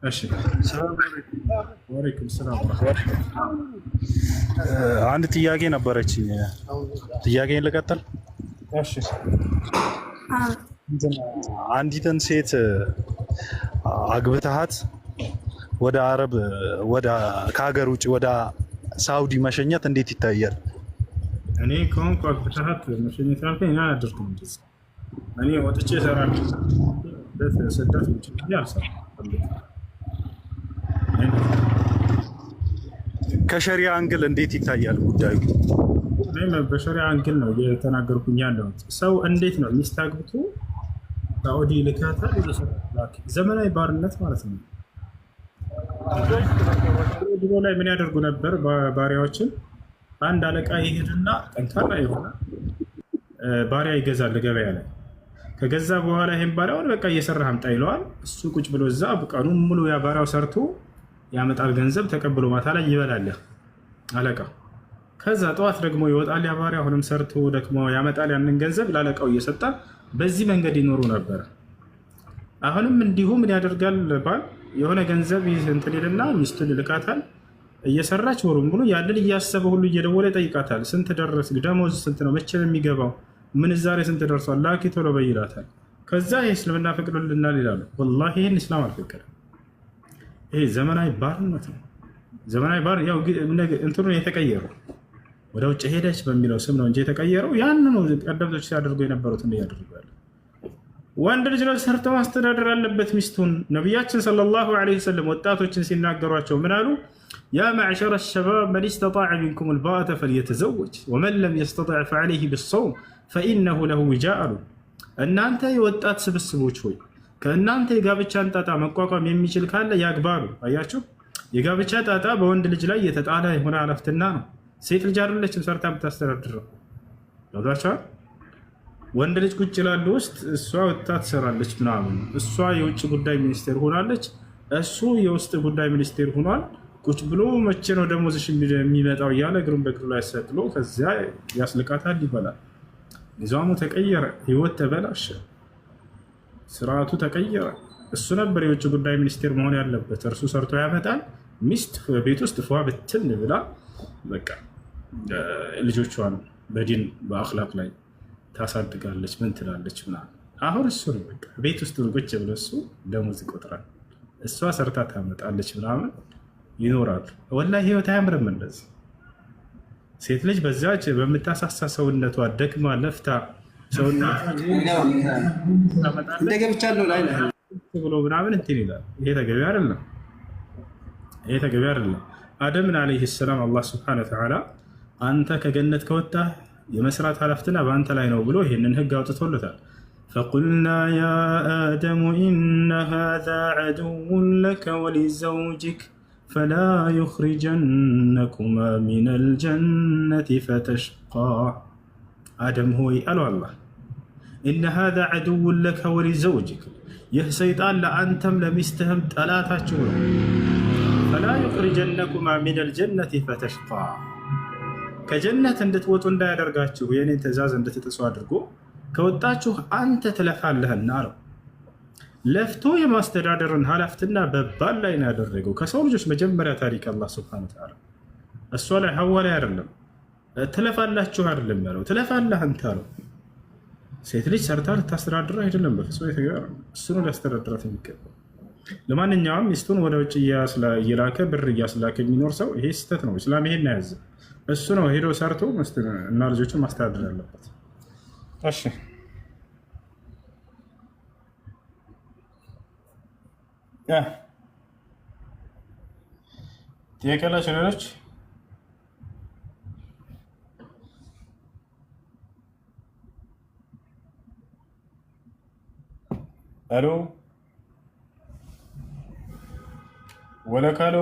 እሺ፣ ወአለይኩም ሰላም ወረሕመቱላህ። አንድ ጥያቄ ነበረችኝ። ጥያቄን ልቀጥል? እሺ። አንዲትን ሴት አግብተሃት ወደ አረብ፣ ወደ ከሀገር ውጭ ወደ ሳውዲ መሸኘት እንዴት ይታያል? እኔ ከሆንኩ አግብተሃት መሸኘት ያልከኝ እኔ አላደርግም እንደዚያ። እኔ ወጥቼ እሰራለሁ። ስደት ውጭ አልሰራም። ከሸሪያ angle እንዴት ይታያል ጉዳዩ? እኔም በሸሪያ angle ነው እየተናገርኩኝ ያለሁት። ሰው እንዴት ነው ሚስት አግብቶ ሳዑዲ ልካታል? ዘመናዊ ባርነት ማለት ነው። ድሮ ላይ ምን ያደርጉ ነበር? ባሪያዎችን አንድ አለቃ ይሄድና ጠንካራ የሆነ ባሪያ ይገዛል ገበያ ላይ። ከገዛ በኋላ ይሄን ባሪያውን በቃ እየሰራህ አምጣ ይለዋል። እሱ ቁጭ ብሎ እዛ ቀኑን ሙሉ ያ ባሪያው ሰርቶ ያመጣል ገንዘብ፣ ተቀብሎ ማታ ላይ ይበላል አለቃ። ከዛ ጠዋት ደግሞ ይወጣል ያ ባሪያ፣ አሁንም ሰርቶ ደክሞ ያመጣል ያንን ገንዘብ ላለቃው እየሰጠ በዚህ መንገድ ይኖሩ ነበር። አሁንም እንዲሁ ምን ያደርጋል ባል፣ የሆነ ገንዘብ እንትን ይልና ሚስቱን ይልካታል። እየሰራች ወሩን ብሎ ያንን እያሰበ ሁሉ እየደወለ ይጠይቃታል። ስንት ደረስ? ደሞዝ ስንት ነው? መቼ ነው የሚገባው? ምንዛሬ ስንት ደርሷል? ላኪ ቶሎ በይ ይላታል። ከዛ ይህ እስልምና ፈቅዶልናል ይላሉ። ወላሂ ይህን እስላም አልፈቀደም። ይሄ ዘመናዊ ባርነት ነው። ዘመናዊ ባር ያው እንትኑ የተቀየረው ወደ ውጭ ሄደች በሚለው ስም ነው እንጂ የተቀየረው ያንኑ ቀደምቶች ሲያደርጉ የነበሩትን እያደረጉ ያለ። ወንድ ልጅ ነው ሰርቶ ማስተዳደር አለበት ሚስቱን። ነቢያችን ሰለላሁ ዐለይሂ ወሰለም ወጣቶችን ሲናገሯቸው ምን አሉ? يا معشر الشباب من استطاع منكم الباءة فليتزوج ومن لم يستطع فعليه بالصوم فإنه له وجاء አሉ። እናንተ የወጣት ስብስቦች ሆይ፣ ከእናንተ የጋብቻን ጣጣ መቋቋም የሚችል ካለ ያግባ አሉ። አያችሁ፣ የጋብቻ ጣጣ በወንድ ልጅ ላይ የተጣለ የሆነ ኃላፊነት ነው። ሴት ልጅ አይደለችም ሰርታ የምታስተዳድረው። ገብቷቸዋል። ወንድ ልጅ ቁጭ ይላሉ ውስጥ፣ እሷ ወጥታ ትሰራለች ምናምን። እሷ የውጭ ጉዳይ ሚኒስቴር ሆናለች፣ እሱ የውስጥ ጉዳይ ሚኒስቴር ሆኗል። ቁጭ ብሎ መቼ ነው ደሞዝሽ የሚመጣው እያለ እግሩን በእግሩ ላይ ሰቅሎ ከዚያ ያስልቃታል፣ ይበላል። ኒዛሙ ተቀየረ፣ ህይወት ተበላሸ፣ ስርዓቱ ተቀየረ። እሱ ነበር የውጭ ጉዳይ ሚኒስቴር መሆን ያለበት። እርሱ ሰርቶ ያመጣል። ሚስት ቤት ውስጥ ፏ ብትን ብላ በቃ ልጆቿን በዲን በአክላቅ ላይ ታሳድጋለች። ምን ትላለች ምናምን። አሁን እሱ ነው በቃ ቤት ውስጥ ቁጭ ብሎ እሱ ደሞዝ ይቆጥራል፣ እሷ ሰርታ ታመጣለች ምናምን ይኖራሉ። ወላሂ ህይወት አያምርም እንደዚህ። ሴት ልጅ በዚያች በምታሳሳ ሰውነቷ ደክማ ለፍታ ሰውነቷ እንደገብቻለሁ ላይ ብሎ ምናምን እንትን ይላል። ይሄ ተገቢ አይደለም። ይሄ ተገቢ አይደለም። አደምን ዓለይሂ ሰላም አላህ ስብሐነ ወተዓላ አንተ ከገነት ከወጣህ የመስራት ኃላፊነት በአንተ ላይ ነው ብሎ ይህንን ህግ አውጥቶለታል። فقلنا يا آدم إن هذا عدو لك ولزوجك فلا يخرجنكما من الجنة فتشقى። አደም ሆይ አለው አላህ፣ إن هذا عدو لك ولزوجك፣ ይህ ሰይጣን ለአንተም ለሚስትህም ጠላታችሁ ነው። فلا يخرجنكما من الجنة فتشقى፣ ከጀነት እንድትወጡ እንዳያደርጋችሁ፣ የእኔን ትእዛዝ እንድትጥሱ አድርጎ ከወጣችሁ አንተ ትለፋለህና አለው። ለፍቶ የማስተዳደርን ኃላፊነት በባል ላይ ነው ያደረገው። ከሰው ልጆች መጀመሪያ ታሪክ አላህ ስብሐነ ወተዓላ እሷ ላይ ሐዋ ላይ አይደለም፣ ትለፋላችሁ አይደለም ያለው፣ ትለፋለህ አንተ አለው። ሴት ልጅ ሰርታ ልታስተዳድር አይደለም፣ በፍጹም እሱ ነው ሊያስተዳድራት የሚገባው። ለማንኛውም ሚስቱን ወደ ውጭ እየላከ ብር እያስላከ የሚኖር ሰው ይሄ ስህተት ነው። እስላም ይሄን አያዝም። እሱ ነው ሄዶ ሰርቶ እና ልጆችን ማስተዳደር ያለበት። እሺ፣ ጥያቄ ያላቸው ሌሎች? አሎ ወለካሎ።